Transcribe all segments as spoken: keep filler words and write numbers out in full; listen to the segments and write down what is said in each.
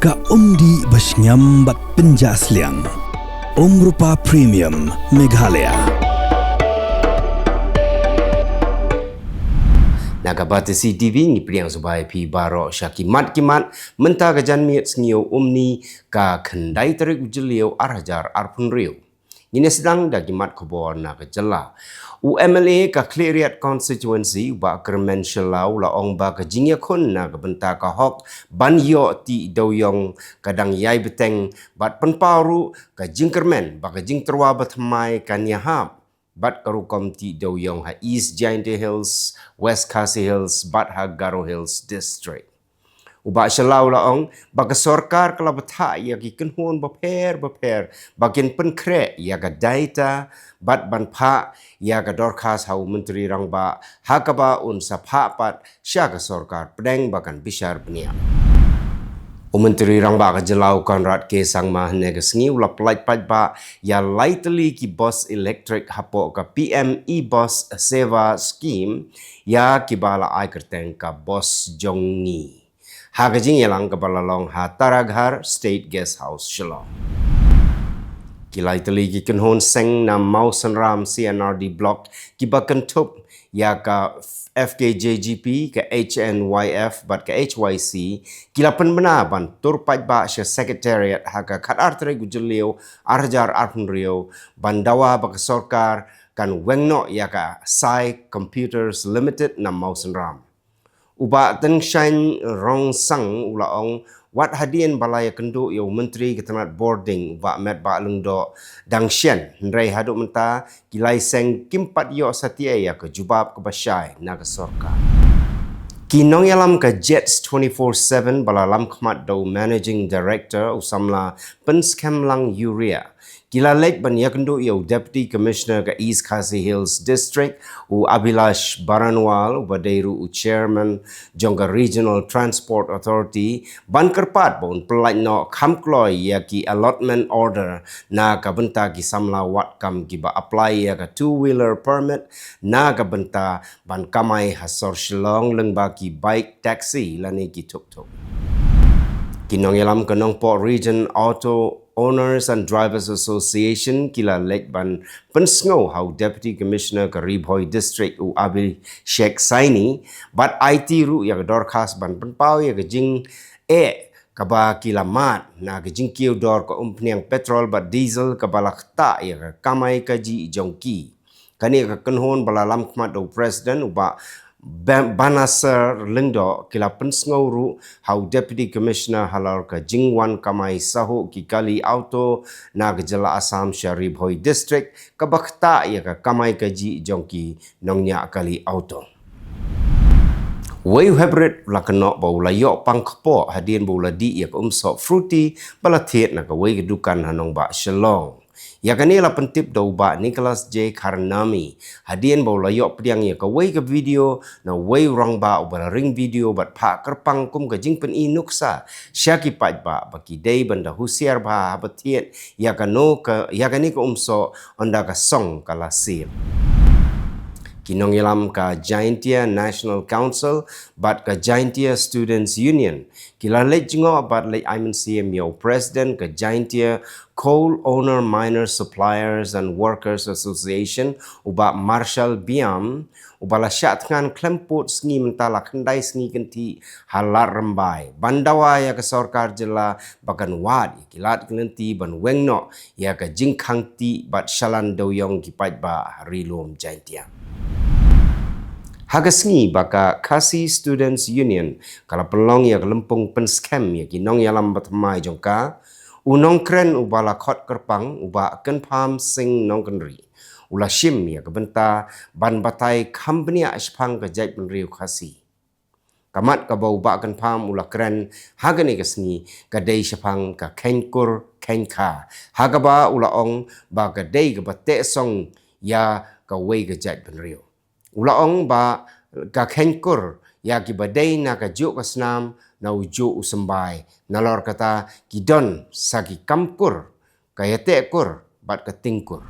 Ka umdih ba shngiam bad pynjah sliang. Umrupa Premium Meghalaya. Na ka Batesi T V ngi pdiang sngewbha ïa phi baroh sha ki mat ki mat mynta ka janmiet sngi u Umni ka khyndai tarik u Jylliew ar hajar arphew hynriew. Ngin ïa sdang da ki mat khubor na ka jylla. U M L A ka Khliehriat Constituency u Bah Kyrmen Shylla u la ong ba ka jingïakhun na ka bynta ka hok ban ïoh tih dewïong ka dang ïai bteng bad pynpaw ruh ka jingkyrmen ba ka jingtyrwa bathymmai kan ïahap bad ka rukom tih dewïong ha East Jaintia Hills, West Khasi Hills bad ha Garo Hills District. U Bah Shylla u la ong ba ka sorkar ka la bthah ïa ki kynhun bapher bapher ba kin pynkhreh ïa ka data bad ban phah ïa ka dorkhas ha u Myntri Rangbah ha kaba un sa phah pat sha ka sorkar pdeng ba kan bishar bniah. U Myntri Rangbah ka jylla u Conrad K Sangma hynne ka sngi u la pyllait paidbah ïa lai tylli ki bus elektrik hapoh ka P M E Bus Seva Scheme ïa kiba la ai kyrteng ka Bus Jong Ngi ha ka jingïalang kaba la long ha Taraghar State Guest House Shillong. Ki lai tylli ki kynhun seng na Mawsynram C and R D Block kiba kynthup ïa ka F K J G P, ka H N Y F bad ka H Y C ki la pynbna ban tur paidbah sha Secretariat ha ka khatar tarik u Jylliew ar hajar arphew hynriew ban dawa ba ka sorkar kan weng noh ïa ka Sai Computers Limited na Mawsynram. U Bah Tyngshaiñ Rongsang u la ong wat hadien ba la ïakynduh ïa u Myntri ka tnat bording u Bah Metbah Lyngdoh dang shen, hynrei haduh mynta ki lai seng kim pat ïoh satia ïa ka jubab kaba shai na ka sorkar. Ki nongïalam ka Jets twenty-four seven ba la lam khmat da u Managing Director u samla Pynskhem Lang Uria ki la leit ban ïakynduh ïa u Deputy Commissioner ka East Khasi Hills District u Abhilash Baranwal uba dei ruh u Chairman jong ka Regional Transport Authority ban kyrpad ba un pyllait noh kham kloi ïa ki allotment order na ka bynta ki samla wad kam kiba apply ïa ka two wheeler permit na ka bynta ban kamai ha sor Shillong lyngba ki bike taxi lane ki tuk tuk. Ki nongïalam ka Nongpoh Region Auto Owners and Drivers Association ki la leit ban pynsngew ha u Deputy Commissioner ka Ri Bhoi District u Abhishek Saini bad aiti ruh ïa ka dorkhas ban pynpaw ïa ka jingeh kaba ki la mad na ka jingkiew dor ka umphniang petrol bad diesel kaba la ktah ïa ka kamai kajih jong ki. Kane ka kynhun ba la lam khmat da u President u Bah Ba-, Banasar Lyngdoh ki la pynsngew ruh ha u Deputy Commissioner halor ka jingwan kamai sahuh ki kali auto na ka jylla Assam sha Ri Bhoi District kaba ktah ïa ka kamai kajih jong ki nongñiah kali auto. Wei u heprit u la kynnoh ba u la ïoh pang kpoh hadien ba u la dih ïa ka umsoh fruity ba la thied na kawei ka dukan ha nongbah Shillong. Ïa kane la pyntip da u Bah Nicholas J Kharnami hadien ba u la ïoh pdiang ïa kawei ka video na uwei u rangbah uba la ring video bad phah kyrpang kum ka jingpyni nuksa sha ki paidbah ba ki dei ban da husiar bha haba thied ïa kano ka, ïa kane ka umsoh ynda ka song ka la siem. Ki nongïalam ka Jaintia National Council bad ka Jaintia Students Union ki la leit jngoh bad leit ai mynsiem ïa u President ka Jaintia Coal Owner Miner Suppliers and Workers Association u Bah Marshall Biam uba la shah thngan khlem pud sngi mynta la khyndai sngi kynthih ha Lad Rymbai ban dawa ïa ka sorkar jylla ba kan wad ïa ki lad ki lynti ban weng noh ïa ka jingkhang tih bad shalan dewïong ki paidbah ha Ri Lum Jaintia. Ha ka sngi ba ka Khasi Students Union ka la pynlong ïa ka lympung pynskhem ïa ki nongïalam bathymmai jong ka, u nongkren uba la khot kyrpang u Bah Kynpham Sing Nongkynrih u la shim ïa ka bynta ban batai kham bniah shaphang ka jaitbynriew Khasi. Ka mat kaba u Bah Kynpham u la kren ha kane ka sngi ka dei shaphang ka khein kur khein kha, ha kaba u la ong ba ka dei kaba teh song ïa kawei ka jaitbynriew. U la ong ba ka khein kur ïa kiba dei na kajuh ka snam na ujuh u symbai, nalor kata ki don sa ki kam kur, ka ïateh kur bad ka ting kur.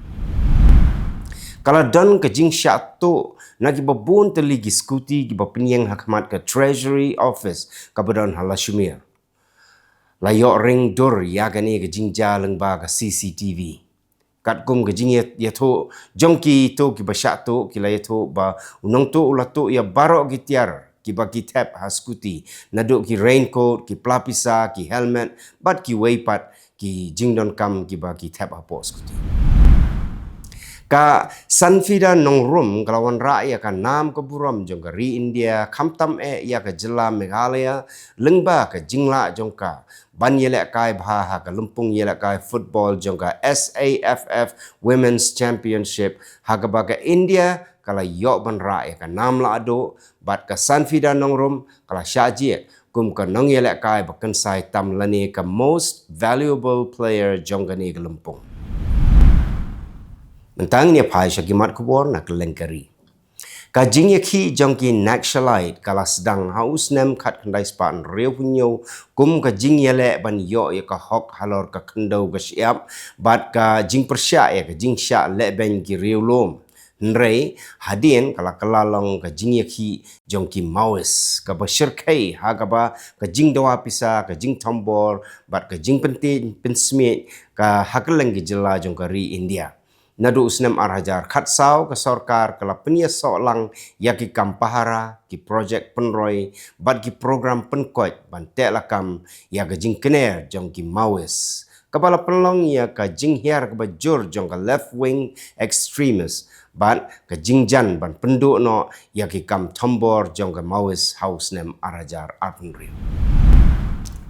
Ka la don ka jingshah tuh na kiba bun tylli ki scooty kiba pynïeng ha khmat ka Treasury Office kaba don ha Lashumir. La ïoh ring dur ïa kane ka jingjia lyngba ka C C T V. Katkum ka jingïathuh jong kito kiba shah tuh, ki la ïathuh ba u nongtuh u la tuh ïa baroh ki tiar kiba ki thep ha skuti, naduh ki raincoat, ki pla pisa, ki helmet, bad kiwei pat ki jingdonkam kiba ki thep hapoh skuti. Ka Sanfida Nongrum ka la wanrah ïa ka nam ka burom jong ka ri India, khamtam eh ïa ka jylla Meghalaya, lyngba ka jinglah jong ka ban ïalehkai bha ha ka lympung ïalehkai football jong ka S A F F Women's Championship, ha kaba ka India ka la ïoh ban rah ïa ka nam lahduh, bad ka Sanfida Nongrum ka la shah jied kum ka nongïalehkai ba kynsai tam lane ka most valuable player jong kane ka lympung. Mynta ngin ïa phai sha ki mat khubor na kylleng ka ri. Ka jingïakhih jong ki Naxalite ka la sdang ha u snem khatkhyndai spah hynriewphew hynñiew kum ka jingïaleh ban ïoh ïa ka hok halor ka khyndew ka shyiap, bad ka jingpyrshah ïa ka jingshah lehbeiñ ki riewlum. Hynrei hadien ka la kylla long ka jingïakhih jong ki Maoist kaba shyrkhei ha kaba ka jingdawa pisa, ka jingthombor, bad ka jingpyntieng pynsmiej ka ha kylleng ki jylla jong ka ri India. Naduh u snem ar hajar khatsaw ka sorkar ka la pynïasoh lang ïa ki kam pahara, ki projek pynroi, bad ki program pynkoit ban teh lakam ïa ka jingkner jong ki Maoist, kaba la pynlong ïa ka jinghiar kaba jur jong ka left wing extremist, bad ka jingjan ban pynduh noh ïa ki kam thombor jong ka Maoist ha u snem ar hajar arphew hynriew.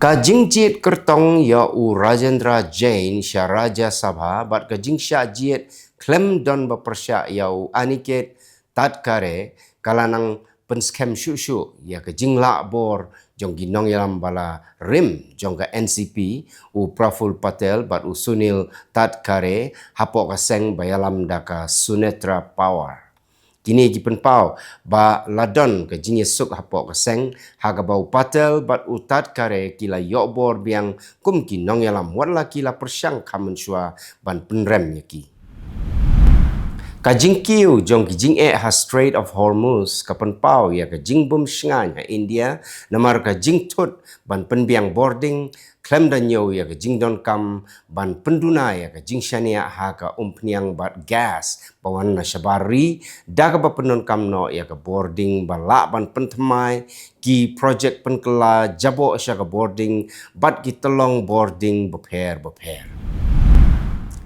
Ka jingjied kyrtong ïa u Rajendra Jain sha Rajya Sabha bad ka jingshah jied khlem don ba pyrshah ïa u Aniket Tatkare ka la nang pynskhem shuh shuh ïa ka jinglah bor jong ki nongïalam ba la rim jong ka N C P, u Praful Patel bad u Sunil Tatkare, hapoh ka seng ba ïalam da ka Sunetra Power. Kine ki pynpaw ba la don ka jingïasuk hapoh ka seng, ha kaba u Patel bad u Tatkare ki la ïoh bor biang kum ki nongïalam, wat la ki la pyrshang kham mynshuwa ban pynrem ïa ki. Ka jingkiew jong ki jingeh ha Strait of Hormuz ka pynpaw ïa ka jingbymshngaiñ ha India namar ka jingthut ban pynbiang bording, khlem da ñiew ïa ka jingdonkam ban pynduna ïa ka jingshaniah ha ka umphniang bad gas ba wan na shabar ri, da kaba pyndonkam noh ïa ka bording ba lah ban pynthymmai ki projek pynkylla jaboh sha ka bording bad ki tyllong bording bapher bapher.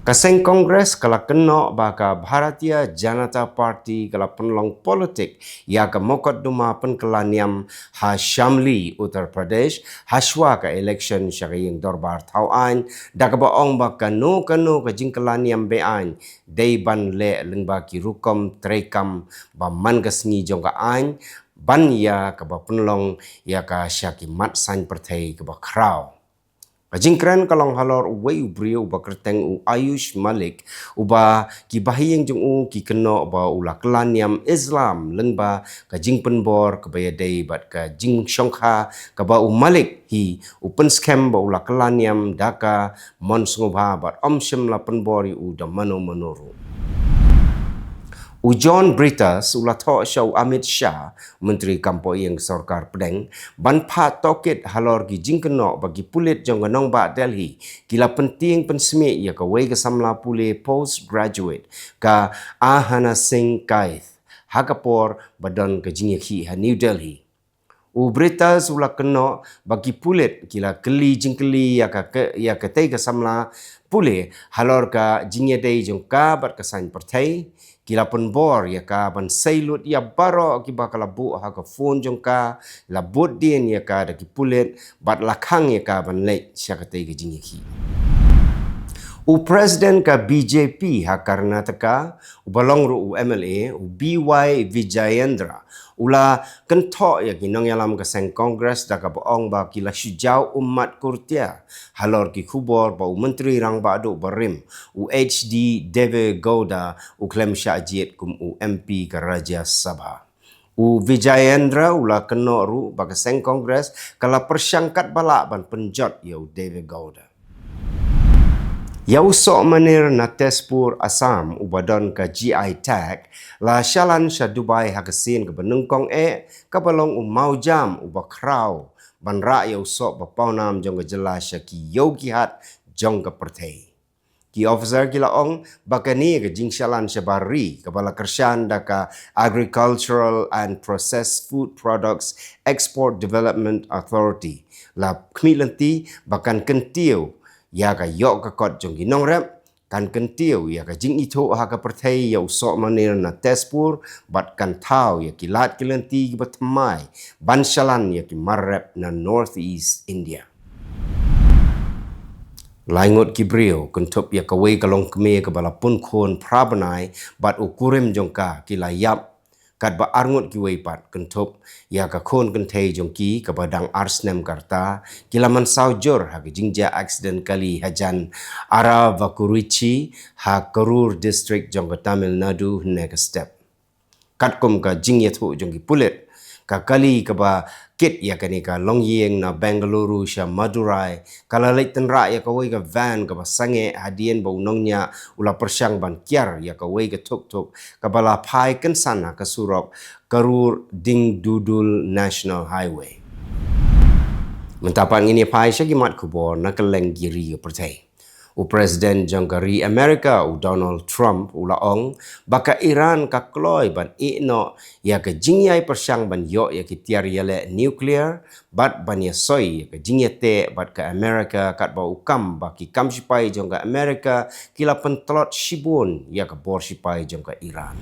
Ka seng Congress ka la kynnoh ba ka Bharatiya Janata Party ka la pynlong politik ïa ka mokotduma pynkylla niam ha Shamli, Uttar Pradesh, hashwa ka election sha ka ïing dorbar thaw aiñ, da kaba ong ba kano kano ka jingkylla niam be-aiñ dei ban leh lyngba ki rukom treikam ba man ka sngi jong ka aiñ, ban ïa kaba pynlong ïa ka sha ki mat saiñ pyrthei kaba khraw. Ka jingkren ka long halor uwei u briew uba kyrteng u Ayush Malik, uba ki bahaïing jong u ki kynnoh ba u la kylla niam Islam lyngba ka jingpynbor kaba ïadei bad ka jingshongkha, kaba u Malik hi u pynskhem ba u la kylla niam da ka mon sngewbha bad ym shym la pynbor ïa u da mano mano ruh. U John Britas u la thoh sha u Amit Shah, Myntri Kam Pohiing Sorkar Pdeng, ban phah tohkit halor ki jingkynnoh ba ki pulit jong ka nongbah Delhi ki la pyntieng pynsmiej ïa kawei ka samla pule postgraduate, ka Ahana Singh Kaith, ha ka por ba don ka jingïakhih ha New Delhi. U Britas u la kynnoh ba ki pulit ki la kylli jingkylli ïa ka, ka, ïa katei ka samla pule halor ka jingïadei jong ka bad ka saiñ pyrthei. Ki la pynbor ïa ka ban sei lut ïa baroh kiba ka la buh ha ka phone jong ka, la bud dien ïa ka da ki pulit bad la khang ïa ka ban leit sha katei ka jingïakhih. U President ka B J P ha Karnataka, uba long ruh u M L A, u B Y Vijayendra, u la kynthoh ïa ki nongïalam ka seng Congress da kaba ong ba ki la shu jaw ummat kurtia halor ki khubor ba u Myntri Rangbah Duh barim, u H D Deve Gowda, u khlem shah jied kum u M P ka Rajya Sabha. U Vijayendra u la kynnoh ruh ba ka seng Congress ka la pyrshang katba lah ban pynjot ïa u Deve Gowda. Ïa u Sohmanir na Tezpur, Assam, uba don ka G I tag, la shalan sha Dubai ha ka sien kaba nyngkong eh, kaba long u mawjam uba khraw ban rah ïa u soh ba pawnam jong ka jylla sha ki ïew ki hat jong ka pyrthei. Ki officer ki la ong ba kane ka jingshalan shabar ri kaba la kyrshan da ka Agricultural and Processed Food Products Export Development Authority la khmih lynti ba kan kyntiew ïa ka ïoh ka kot jong ki nongrep, kan kyntiew ïa ka jingithuh ha ka pyrthei ïa u soh manir na test pur, bad kan thaw ïa ki lad ki lynti kiba thymmai ban shalan ïa ki mar rep na North East India. Lai ngut ki briew kynthup ïa kawei ka longkmie kaba la pun khun phra bnai bad u kurim jong ka ki la ïap, katba arngut kiwei pat kynthup ïa ka khun kynthei jong ki kaba dang ar snem ka rta ki la mynsaw jur ha ka jingjia accident kali hajan Aravalakkuchi ha Karur District jong ka Tamil Nadu hynne ka step. Katkum ka jingïathuh jong ki pulit, ka kali kaba kit ïa kane ka longïing na Bengaluru sha Madurai ka la leit tynrah ïa kawei ka van kaba sangeh hadien ba u nongñiah u la pyrshang ban kiar ïa kawei ka tuk-tuk kaba la phai kynsan ha ka surok Karur Dingdudul National Highway. Mynta pat ngin ïa phai sha ki mat khubor na kylleng ki ri ka pyrthei. U President jong ka ri America u Donald Trump u la ong ba ka Iran ka kloi ban ïeh noh ïa ka jingïai pyrshang ban ïoh ïa ki tiar ïaleh nuclear bad ban ïasoi ïa ka jingïateh bad ka America katba u kam ba ki kam sipai jong ka America ki la pyntlot shibun ïa ka bor sipai jong ka Iran.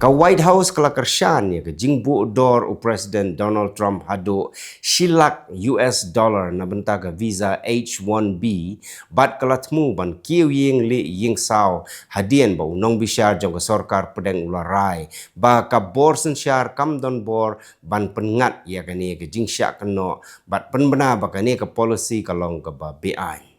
Ka White House ka la kyrshan ïa ka jingbuh dor u President Donald Trump haduh shi lak U S dollar na bynta ka visa H one B bad ka la thmu ban kiew ïing lieh ïing saw hadien ba u nongbishar jong ka sorkar pdeng u la rai ba ka bor synshar kam don bor ban pynngat ïa kane ka jingshah kynnoh bad pynbna ba kane ka policy ka long kaba beaiñ.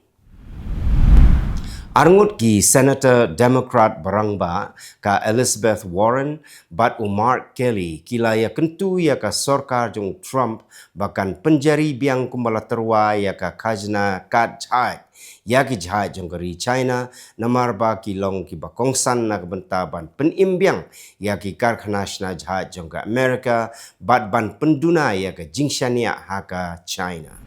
Arngut ki Senator Democrat ba rangbah, ka Elizabeth Warren bad u Mark Kelly ki la ïakyntu ïa ka sorkar jong u Trump ba kan pynjari biang kumba la tyrwa ïa ka khajna kat jhaid ïa ki jhaid jong ka ri China, namar ba ki long kiba kongsan na ka bynta ban pynim biang ïa ki karkhana shna jhaid jong ka America bad ban pynduna ïa ka jingshaniah ha ka China.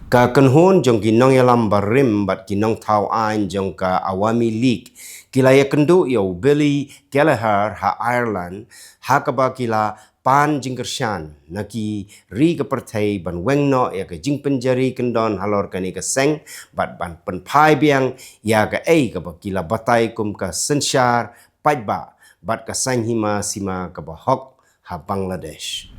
Ka kynhun jong ki nongïalam barim bad ki nongthaw aiñ jong ka Awami League ki la ïakynduh ïa u Billy Kelleher ha Ireland ha kaba ki la pan jingkyrshan na ki ri ka pyrthei ban weng noh ïa ka jingpynjari kyndon halor kane ka seng bad ban pynphai biang ïa kaei kaba ki la batai kum ka synshar paidbah bad ka saiñ hima sima kaba hok ha Bangladesh.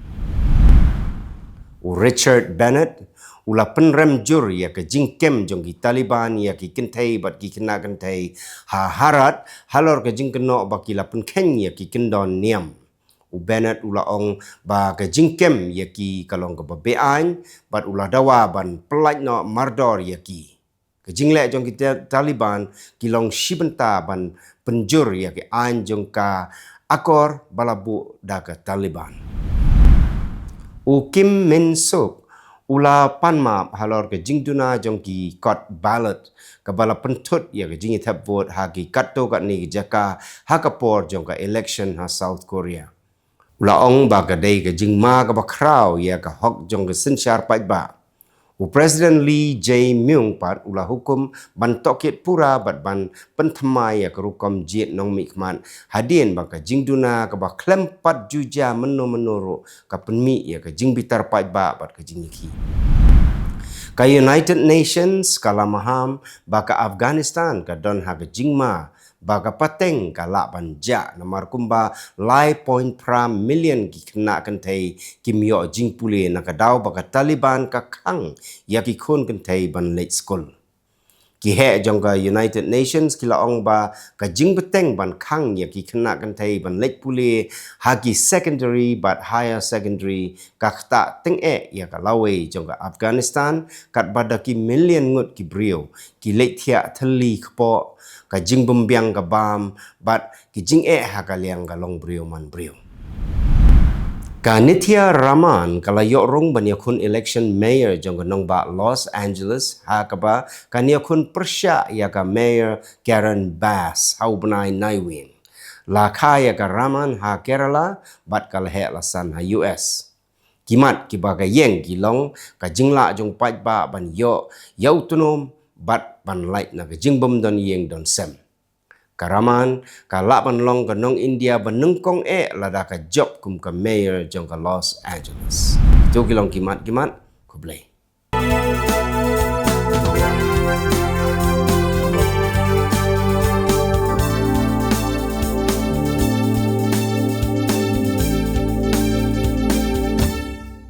U Richard Bennett u la pynrem jur ïa ka jingkem jong ki Taliban ïa ki kynthei bad ki khynnah kynthei ha Herat halor ka jingkynnoh ba ki la pynkheiñ ïa ki kyndon niam. U Bennett u la ong ba ka jingkem ïa ki ka long kaba beaiñ bad u la dawa ban pyllait noh mardor ïa ki. Ka jingleh jong ki Ta-, Taliban ki long shi bynta ban pynjur ïa ki aiñ jong ka akor ba la buh da ka Taliban. U Kim Min Suk u la pan map halor ka jingduna jong ki kot ballot kaba la pynthut ïa ka jingïathep vote ha ki katto katne ki jaka ha ka por jong ka election ha South Korea. U la ong ba ka dei ka jingma kaba khraw ïa ka hok jong ka synshar paidbah. U President Lee Jae-myung pat u la hukum ban tohkit pura bad ban pynthymmai ïa ka rukom jied nongmihkhmat hadien ba ka jingduna kaba khlem pat ju jia mynno mynno ruh ka pynmih ïa ka jingbitar paidbah bad ka jingïakhih. Ka United Nations ka la maham ba ka Afghanistan ka don ha ka jingma ba ka pateng ka lah ban jah namar kumba lai point phra million ki khynnah kynthei kim ïoh jingpule na ka daw ba ka Taliban ka khang ïa ki khun kynthei ban leit skul. Ki heh jong ka United Nations ki la ong ba ka jingbteng ban khang ïa ki khynnah kynthei ban leit pule ha ki secondary bad higher secondary ka ktah tyngeh ïa ka lawei jong ka Afghanistan katba da ki million ngut ki briew ki leit thiah thylli kpoh, ka jingbymbiang ka bam bad ki jingeh ha ka liang ka long briew man briew. Ka Nithya Raman ka la ïoh rung ban ïakhun election mayor jong ka nongbah Los Angeles ha kaba kan ïakhun pyrshah ïa ka mayor Karen Bass ha u bnai Naiwieng. La kha ïa ka Raman ha Kerala bad ka la heh la san ha U S. Ki mat kiba ka ïeng ki long ka jinglah jong paidbah ban ïoh ïa u tnum bad ban lait na ka jingbym don ïing don sem. Ka Rahman ka lah ban long ka nong India ba nyngkong eh lada ka jop kum ka mayor jong ka Los Angeles. Ito ki long ki mat ki mat. Khublei.